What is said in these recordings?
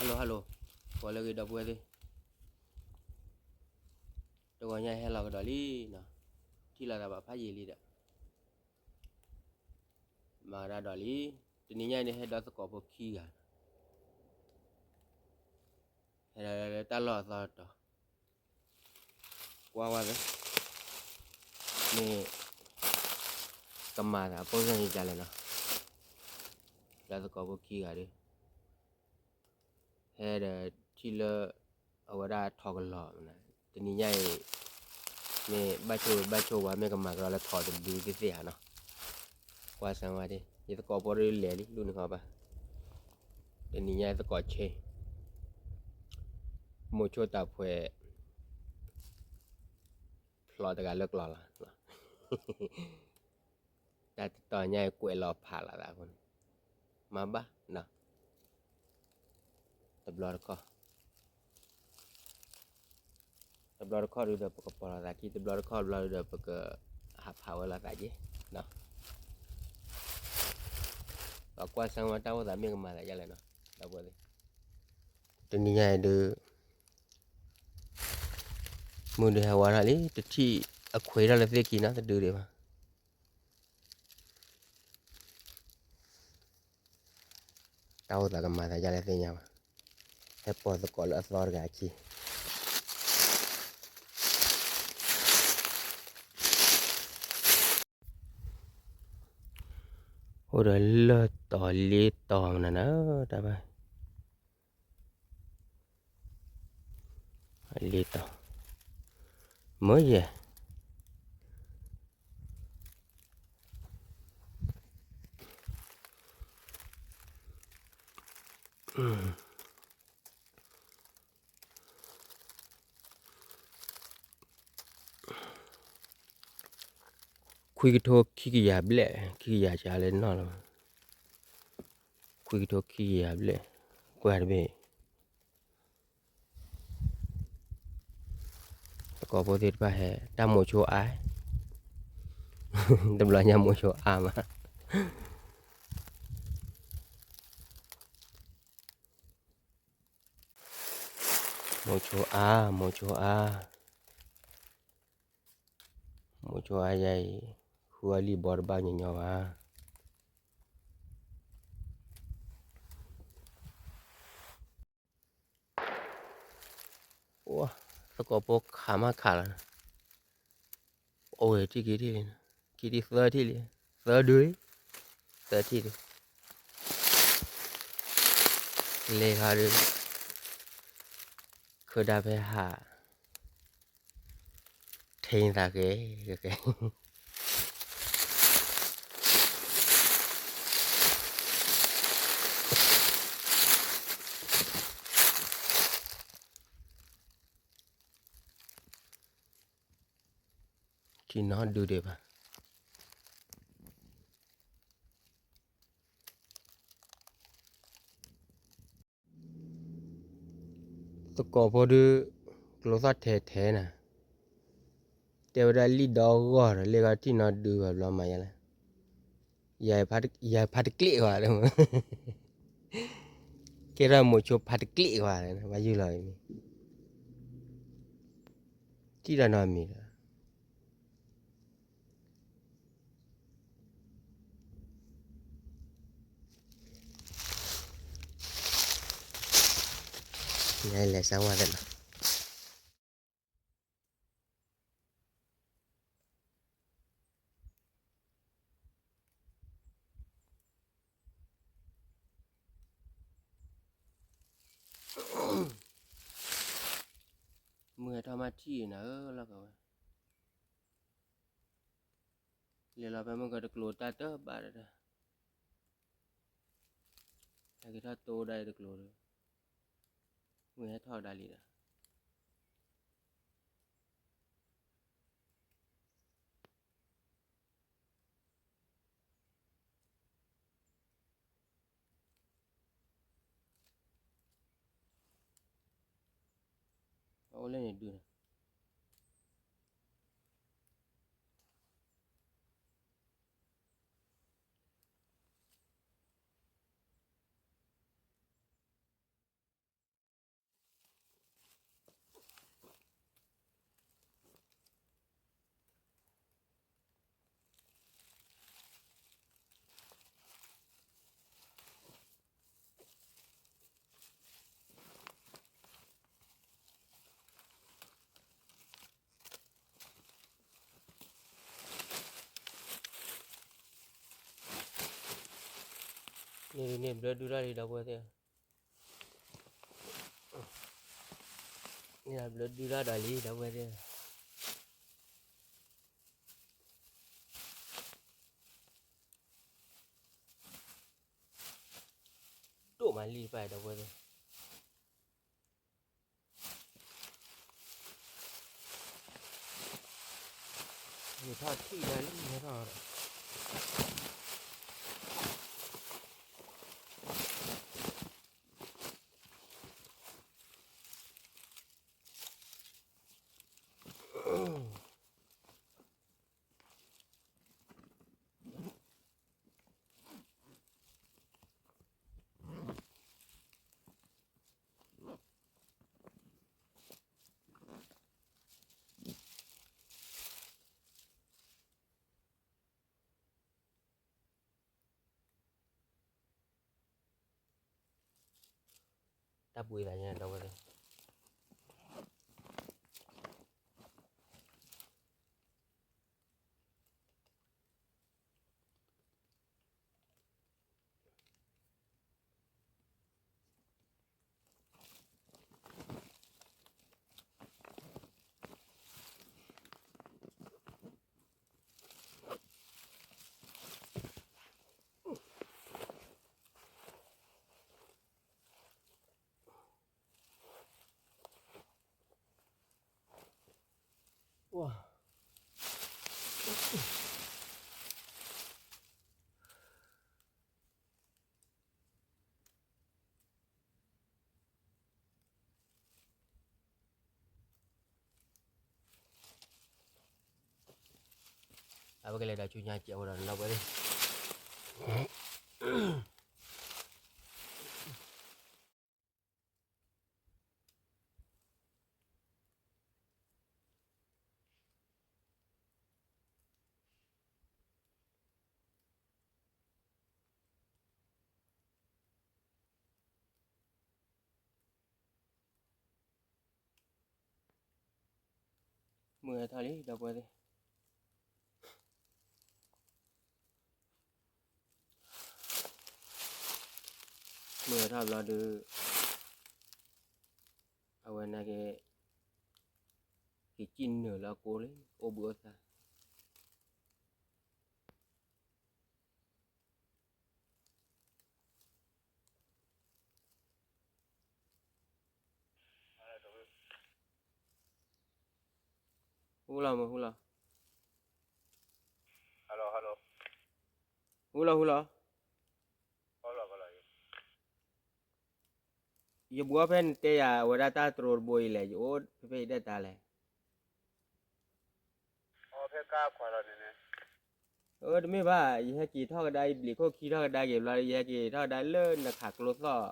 hello hello, ကိးလၢဂ့ၤဒီပုၢ်ဝဲၢ်သ့ၣ်, တဂီၤညါအံၤဟဲလီၤကဒီးလံနီၤ, ထံၣ်လိာ်သးဘၣ်ဖးယံာ်လံဒီး မၤကဒါဒီးလံ. တနံၤညါအံၤန့ၣ် ဟဲဒီးသကိးဖိခံဂၤ, ဟဲဒီးလၢတၢ်လီၢ်အသီတတီၤ, ကွၢ်ဝဲသ့ၣ်, မ့ၢ်ကမၤသးအပိၢ်စၢ်န့ၣ်ဒ်လဲၣ်နီၤ, ဒီးသကိးဖိခံဂၤဒီး ဟဲဒီးထံၣ်လၢ အဝဲဒၣ်ထိးကလီၤ, တနံၤညါအံၤ မ့ၢ်ဘၣ်ဆိၣ်ဝဲဘၣ်ဆိၣ်ဝါ မ့ၢ်ကမၤကဒီးလၢထိးတဒုသ့ၣ်သ့ၣ်ဧါနီၤ, ကွၢ်စၢၤဝဲဒၣ် ယသကိးဖိဒုးလဲၤလံ လူန့ၣ်ခီဘၣ်, တနံၤညါသကိးဆ့ မိၤဆိတၢ်ဖှဲး ဖျိးတဂၤလၢကျီၤလီၤ, တၢ်တတီၤညါအံၤကွဲးလီၤဖးလီၤသးအဃိန့ၣ်, မၤဘၣ်နီၤ, တဘျီတခီၣ် တဘျီတခီၣ်ဒုးဒီးပကပီၤလိာ်သးခံ, တဘျီတခီၣ်တဘျီဒုးဒီးပကဟးဖးဝဲလိာ်သးက့ၤနီၤ, ပကွၢ်စၢၤဝဲတၢ်အိၣ်သးမ့ၢ်ကမၤသးဒ်လဲၣ်နီၤ, ဒီပုၢ်ဝဲၢ်သ့ၣ်, တနံၤညါအံၤဒုး မုၢ်ဒုးဟဲဝါထီၣ်လံ တထံၣ်အခွံးထီၣ်လၢသ့ၣ်ခံနီၤ တဒုဒံးဘၣ်, တၢ်အိၣ်သးကမၤသးဒ်လဲၣ်သ့ၣ်ညါဘၣ်, ဟဲပိာ်သကိးလၢအသီတဂၤအခံ အိၣ်ဒီးလၢတီၤလ့တီၤမနုၤနၤ တၢ်ဘၣ် လ့တီၤ မၢယဲၢ် ခွံကထိခံကယၤဘျဲၣ် ခံကယၤကလဲၤနီၢ်လီၤ, ခွံကထိခံကယၤဘျဲၣ် ကွၢ်တဘ့ၣ် သကိးဖိသ့ၣ်တဖၣ်ဟဲ တၢ်မိၤဆိအါ, တဘျီညါမိၤဆိအါမး, မိၤဆိအါ မိၤဆိအါ, မိၤဆိအါယၤအံၤ ဃုအီၤလံၣ်ဘီတဘၣ်ညီညီဘၣ်. အိ သကိးဖိခးမးခးလီၤ, အိၣ်ဝဲထံၣ်က့ၤထံၣ်လံ, ခံထံၣ်သၢထံၣ်လံ, သၢဒုလံ, သၢထံၣ်ဒု, လဲၤခါဒု, ခၢဒၣ်ဖဲဟး ထံသးကဲ ကဲ ထံနီၤဒုဒံးဘၣ်. သကိးဖိဒု ကျိသီၣ်ထဲထဲနၤ, တဲဝဲဒၣ်လံၣ်ဒီဂီၢ်ဒီး လ့ၣ်ဂီၢ်ထံၣ်နီၤဒုဘၣ်ဘျီမၤယလဲၣ်, ယၤဖးတကျ့ၣ်ကွၢ်, ကဲထီၣ်မိၤဆိဖးတကျ့ၣ်ကွၢ်, ဘၣ်ယုၢ်လီၤအံၤန့ၣ်, ထံၣ်ဒီးနီတမံၤဒီး လဲၤစၢဝဲသ့ၣ်လီၤ. မုၢ်ဟဲထီၣ်မးထံၣ်နၤဧၢ လီၢ်ကဝဲ, လဲၤလီၤဖဲမုၢ်ကတကျိၤတၢ်တဘၣ်ဒီး, ဟဲက့ၤထီၣ်တိဒၣ်အံၤတကျိၤဒီး, မုၢ်ဟဲထီၣ်ဒၣ်လံဒီး အအိၣ်လၢန့ၣ်ဒုး, န့ၣ်န့ၣ်ဘျၢဒုတၢ်လံ ဒီပုၢ်ဝဲၢ်သ့ၣ်ဧၢ, န့ၣ်ဘျၢဒုတၢ်ဒီးလံ ဒီပုၢ်ဝဲၢ်သ့ၣ်ဧၢ, ဒိၣ်မးလံတဖၣ် ဒီပုၢ်ဝဲၢ်သ့ၣ်ဧၢ. ယထီၣ်ထံၣ်လၢလံ ယထီၣ်ဒီး တၢ်ပှ့ၤသးညါ ဒီပုၢ်ဝဲၢ်သ့ၣ်ဧၢ. အဝဲကလဲၤဒီးဆူညါ ကဲးဝဲဒီးလီၤဝဲန့ၣ် မုၢ်ဟဲထီၣ်လံ ဒီပုၢ်ဝဲၢ်သ့ၣ်, မုၢ်ဟဲထီၣ်ဘျီဒုး အဝဲန့ၣ်က့ၤ က့ၤစံၣ်နုာ်လၢအကိးလံ အိၣ်ဘှံးအိၣ်သါ ဟူလီၤမ့ၢ်ဟူလီၤ, ဟူလီၤဟူလီၤ, ယဘှီဖဲနတဲယၤ အဝဲဒၣ်တၢ်တရိတဘိအံၤလဲၣ်, ယအိၣ်ဖဲဖဲအံၤဒၣ်တၢ်လဲၣ်. အၢ တမ့ၢ်ဘၣ်, ယဟဲက့ၤထီၣ်ကဒါအံၤ ဘျံးခိၣ်ခံထီၣ်ကဒါက့ၤဘျီ ယဟဲက့ၤထီၣ်ကဒါလၢနခးကျိသီၣ်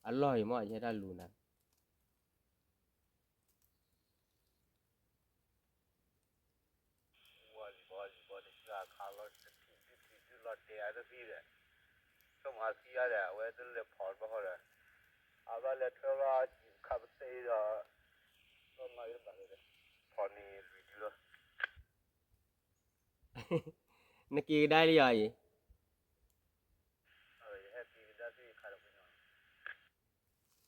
အလီၢ်အံၤမ့ၢ် ယဟဲထီၣ်လူၤနၤ ဝါလံၤဘီလံၤဘီ တဆှၢအခါလီၤ တထံၣ်ဒုထံၣ်ဒုလီၤတဲာ်အါတသံဒီး ဆိကမိၣ်အသံအါဒီး အဝဲတလဲၤဖီၣ်ဘၣ်ဃီဒီး အဘၣ်လဲၤထွဲလီၤ စံၣ်ခးပသ့ဒီး လီၤမၤအံၤတဘၣ်လၢၤဒီး ဖီၣ်န့ၢ်လွံၢ်ဒုလီၤ. နက့ၤကဒါလံယီၤအံၤ,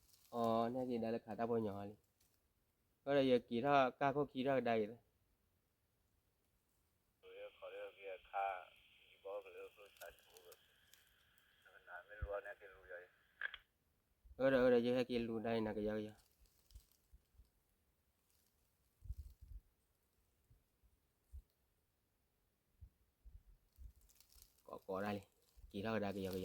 အၢ နဟဲက့ၤကဒါလၢခးတၢ်ပီညီၤလံ, အၢ ဒီးယက့ၤထီၣ်ကၢ်ခိၣ်ခံထီၣ်ကဒါက့ၤလီၤ. အၢ ဒီးအၢ ဒီးယဟဲက့ၤလူၤဒါအံၤနၤကယီကယီ ကိးကိးဒၣ်လံ, က့ၤထီၣ်ကဒါကယီကယီ ဟဲ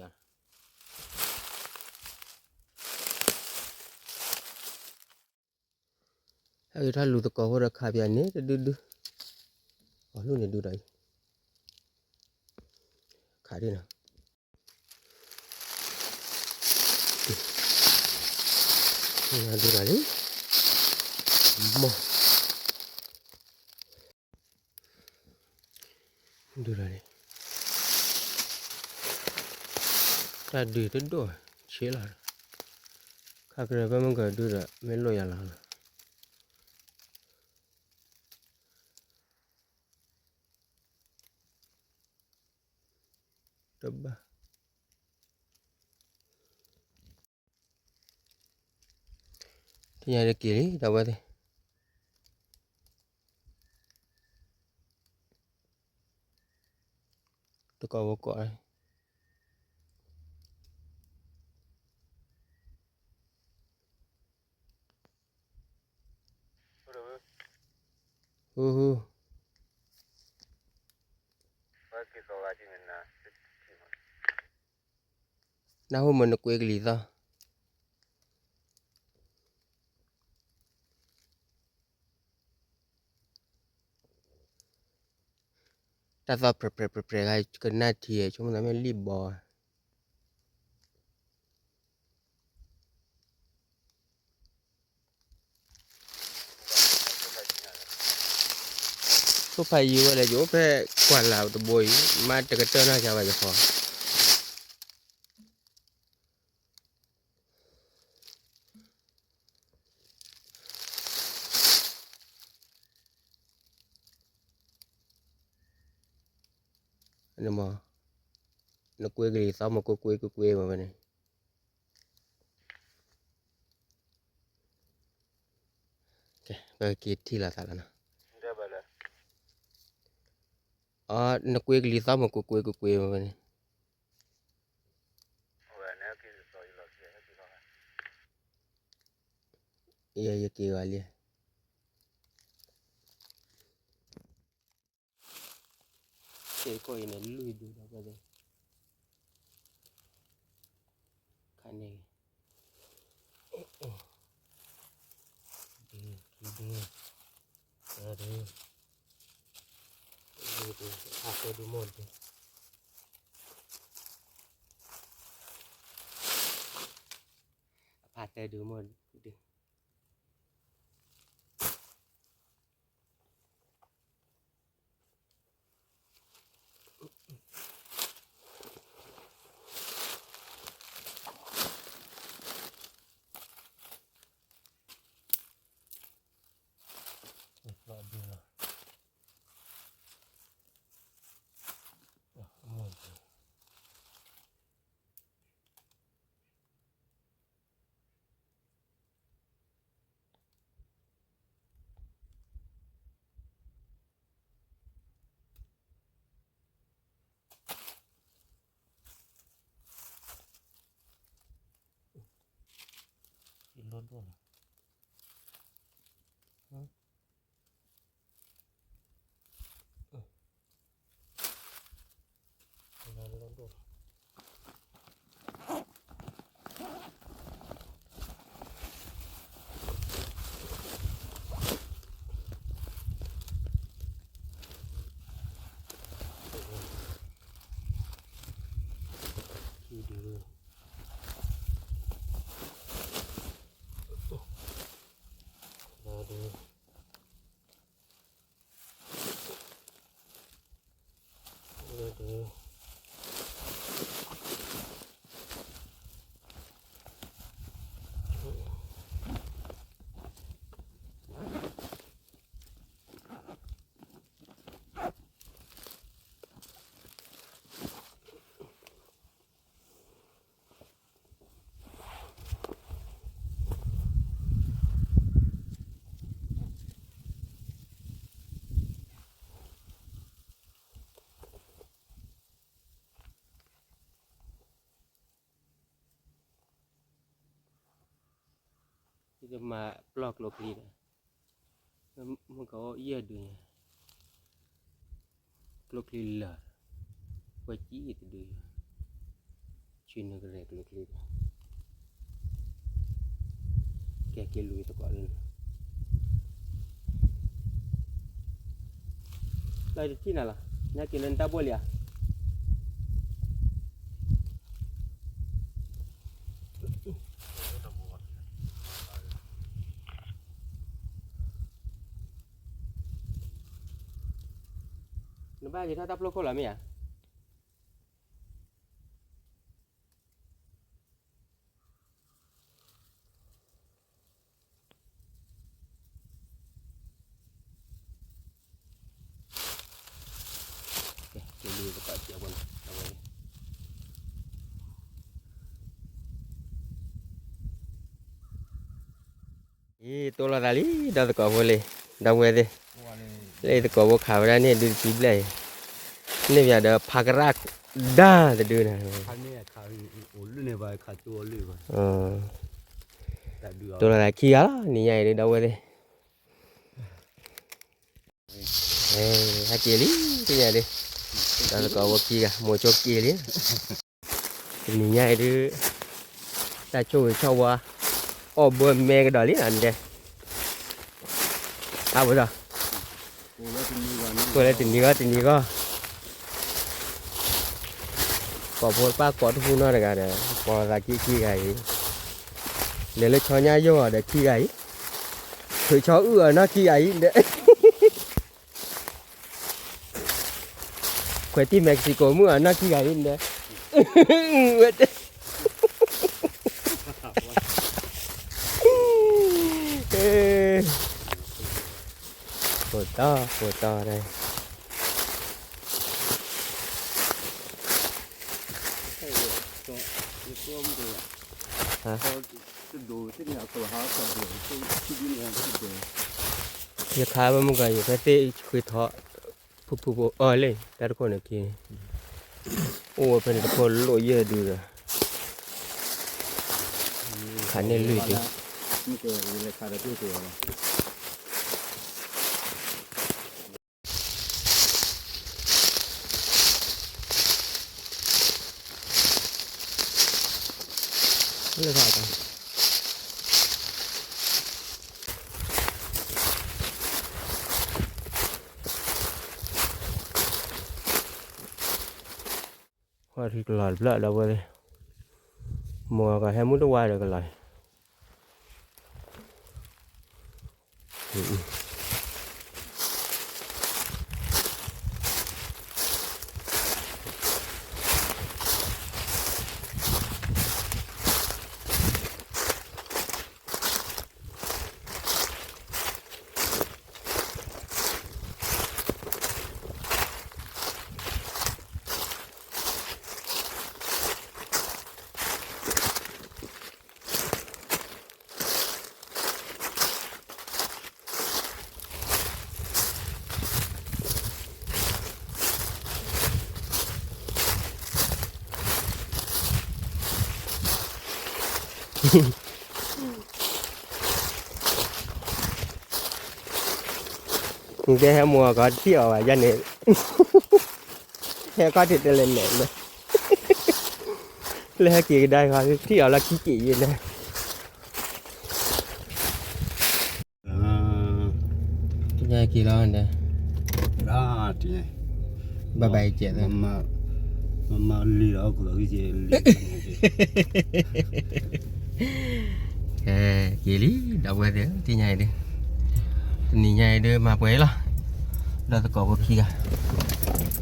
က့ၤထီၣ်လူၤသကိးဖိဒီးခးပၠးန့ၣ်တဒုဒု, အီၤလူၢ်န့ၣ်ဒုဒီးအံၤ, ခးဒ်နီၤ, ဒုဒီးလံ, မီၢ် ဒုဒီးလံ, တၢ်ဒုးတဒိၣ်ဆ့လီၤ, ခါကရၢၢ်ဖဲမုၢ်ကဒုဒီး မ့ၢ်လိၣ်ယၤလီၤလီၤ, တဘၣ် ထံၣ်ညါတက့ၢ်လံ ဒီပုၢ်ဝဲၢ်သ့ၣ်, တကိးဖိကိး, ဟူဟူ, နၢ်ဟူမ့ၢ်နကွ့ကလံၤသီ တၢ်သီၣ်ပြဲးပြဲးပြဲးပြဲး ကနၣ်ထံ ဆိကမိၣ်သးမ့ၢ်လံၣ်ဘီဧါ, ထိၣ်ဖးယံၤဝဲလဲၣ် ယအိၣ်ဖဲကွၢ်လၢ်တဘိအံၤ မ့ၢ်တကတၢၢ်နီၢ်ကါဘၣ်ယဖီ နမ့ၢ် နကွ့ကလံၤသီမ့ၢ်ကွ့ကွ့ကွ့ကွ့မ့ၢ်ဝဲန့ၣ်, ပကက့ၤထံၣ်လိာ်သးလီၤနီၤ, အ နကွ့ကလံၤသီမ့ၢ်ကွ့ကွ့ကွ့ကွ့မ့ၢ်ဝဲန့ၣ်, ယက့ၤဂီၤလံ ကဲကီၢ်အံၤန့ၣ် လွံၢ်ဒုဒီး ခါန့ၣ် ဒု ခံဒု သၢဒု လွံၢ်ဒု အဖးသၢဒုမ့ၢ်ဒု အဖးသၢဒုမ့ၢ်ဒု လီၤဒိၣ်လီၤ လီၤဒိၣ်လီၤ ခံဒု သၢဒု လွံၢ်ဒု ယတမၤပျီၢ်ကျိချံဒီး မ့ၢ်ကအိၣ်ယဲၢ်ဒုညါ ကျိချံလၢာ် ပှၤကံတဒု ဆွံနကရဲၣ်ကျိချံဒီး ကဲက့ၤလူၤသကိးလၢ လၢတထံၣ်နၤလီၤ ညါက့ၤလၢနတၢ်ဘိၣ်လံဧါ နဘၣ်က့ၤထီၣ်တၢ်ပျိၢ်ခိၣ်လီၤမ့ၢ်ဧါ ကဲ ကဲ လူၤသကိးစဲးဖိန့ၣ် အဝဲန့ၣ် အံၤ တိၢ်လိာ်သးလံ ဒီသကိးဖိလံ, ဒီပုၢ်ဝဲၢ်သ့ၣ်, လၢသကိးဖိခးဝဲဒၣ်န့ၣ် ဒုတဆံဘျဲၣ်အံၤ, န့ၢ်ပယၤဒီးဖးကရၣ်ဒါတဒုန့ၣ်, တိၢ်လိာ်သးခံဂၤလီၤ နံၤညါအံၤဒု ဒီပုၢ်ဝဲၢ်သ့ၣ်, ဟဲက့ၤလံ သ့ၣ်ညါဒု, ဒီသကိးဖိခံဂၤ မိၤဆိက့ၤလံ တနံၤညါအံၤဒု, တၢ်ဆိၣ်ဂ့ၤဆီၣ်ဝါ, အီၣ်ဘၢမဲကဒီးလံနဒဲ, အဝဲဒီး, ကွဲးလၢတနံၤဂီၢ်တနံၤဂီၢ်, ကိးဖိပၢ်ကိးတဖုနီတဂၤဒီး ကိးသးခံခံဂၤအံၤ, လဲၤလၢဆီညါယိၣ်အီၤဒီးခံဂၤအံၤ, ထုးဆီအုၣ်အီၤနီၢ်ခံဂၤအံၤဒီး ခွဲးတံၢ် Mexico မုၣ်အနီၢ်ခံဂၤအံၤဒီး, ဝဲတဲ, ဖိတီ ဖိတီဒီး, ယခါဘၣ်မုၢ်ကီး ယဖဲသ့ၣ်ဃ့ထီၣ်, ဖုဖုဖိအီၤလံ တၢ်တခိၣ်န့ၣ်က့ၤ, အိၣ်ဝဲဖဲန့ၣ်တခိၣ်လိၣ်ယဲၢ်ဒုဒီး, ခးန့ၢ်လွံၢ်ဒု လၢခါ ဟီၣ်ထံကလီၤတဖျၢၣ်ဒီးဝဲ, မိၢ်ကဟဲမုၢ်တဝါဒီးကလီၤ, နကဟဲမိၢ်ကီးထံၣ်အီၤဘၣ် ယၤန့ၣ်, ဟဲခီၣ်ထံးတလဲၤလဲၤလၢ, လၢဟဲက့ၤကဒါခီ ထံၣ်အီၤလၢခံက့ၤယဲၢ်လဲၣ် တညါက့ၤလီၤဒီး, ဘၣ်ဘၣ်ယကဲးသၢ, မမလံလီၤကလီၤက့ၤ, က့ၤလံ ဒီပုၢ်ဝဲၢ်သ့ၣ် တညါအံၤဒု, တနံၤညါအံၤဒု မၤပှဲၤလီၤ, ဒီသကိးဖိခံဂၤ တ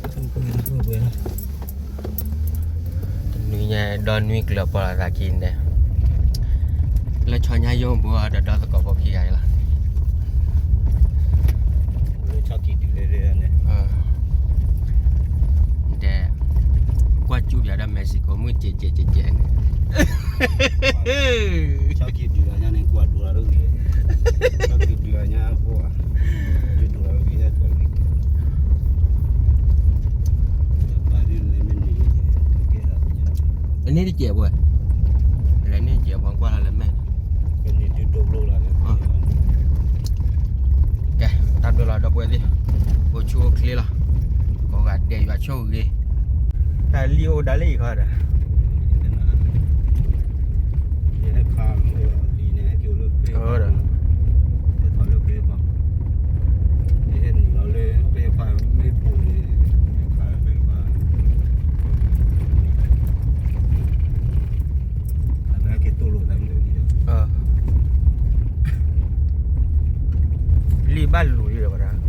နွံညါဒီနွံကျၢၤပီၤလီၤသးခံန့ၣ်, လၢဆီညါယိၣ်ဘိဒီးဒီသကိးဖိခံဂၤအံၤလီၤ, လၢ, ဒီး, ကွၢ်စူၣ်ယၤဒီး Mexico မုၣ်ကဲးကဲးကဲးကဲးန့ၣ် အန့ၣ်တကဲးဘၣ်, လဲၤန့ၣ်တကဲးဘၣ် ကွၢ်လီၤလၢမဲာ်, ကဲ, တၢ်ဘျုးလီၤ ဒီပုၢ်ဝဲၢ်သ့ၣ်, အိၣ်ဆူၣ်အိၣ်ချ့လီၤ, ကိးဂၤဒဲးယွၤဆိၣ်ဂ့ၤ, တၢ်လံၣ်အိၣ်ဒၣ်လၢအံၤခီဒီး လံၣ်ဘၣ်လူၤလံဒီးဝဲဒၣ်,